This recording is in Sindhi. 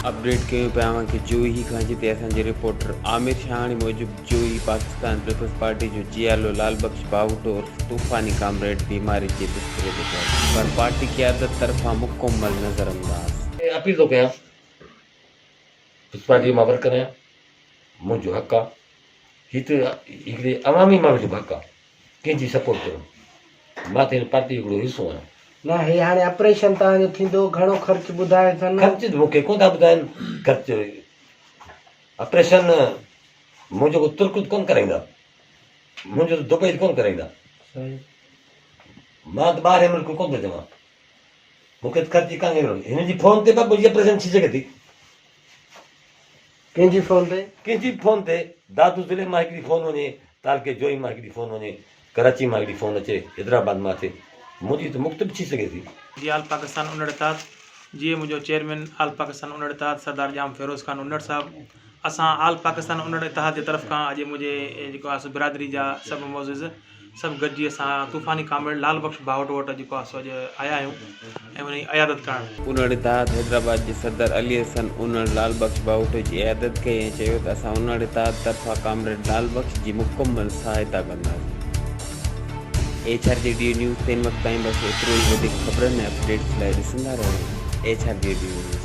اپڊيٽ ڪيون پيا اوهان کي جوهي کان جتي اسان جي رپورٽر عامر شاهاڻي موجب جوهي پاڪستان پيپلز پارٽي جو جيالو لال بخش باهوٽو عرف طوفاني ڪامريڊ بيماري جي بستري تي پيل پر پارٽي قيادت طرفان مڪمل نظر انداز. اپيل ٿو ڪيان پيپلز پارٽي جو مان ورڪر آهيان منهنجو حق آ هي ته هڪڙي عوامي ماڻهو جو به حق آ ڪنهن جي سپورٽ ڪرڻ مان ته هن پارٽي جو هڪڙو حصو آهيان. نه هي هاڻي اپريشن توهان جو ٿيندو گهڻو خرچ ٻڌايو اٿن. خرچ ته مون کي ڪونه ٿا ٻڌائن خرچ اپريشن منهنجو ڪو ترڪ ته ڪونه ڪرائيندا منهنجو ته دبئي ته ڪونه ڪرائيندا مان ته ٻاهرين ملڪ ڪونه ٿو چوان مون کي ته خرچ ئي ڪانه هن جي فون تي به منهنجي اپريشن ٿي سگهي ٿي. ڪنهن جي فون تي؟ ڪنهن جي به فون تي، دادو ضلعي مان هڪڙي فون وڃي، تعلقي جوهي مان هڪڙي فون وڃي، ڪراچي مان هڪڙي فون اچي، حيدرآباد مان اچي، منهنجي ته مفت به ٿي سگهي ٿي. جي آل پاڪستان انڙ اتحاد جي منهنجو چيئرمين آل پاڪستان انڙ اتحاد سردار ڄام فيروز خان انڙ صاحب اسان آل پاڪستان انڙ اتحاد جي طرف کان اڄ منهنجي جيڪو آهي سو برادري جا سڀ معزز سڀ گڏجي اسان طوفاني ڪامريڊ لال بخش باهوٽ وٽ جيڪو آهي سو اڄ آيا آهيون ۽ ان جي عيادت ڪرڻ. انڙ اتحاد حيدرآباد جي صدر علي حسن انڙ لال بخش باهوٽ جي عيادت ڪئي ۽ چيو ته اسان انڙ اتحاد طرفان ڪامريڊ لال بخش جي مڪمل سهائتا ڪنداسين. ايڇ آر جي ڊي نيوز تي هن وقت تائين بس ايترو ئي وڌيڪ خبرن ۽ اپڊيٽس لاء ڏسندا رهو ايڇ آر جي ڊي نيوز.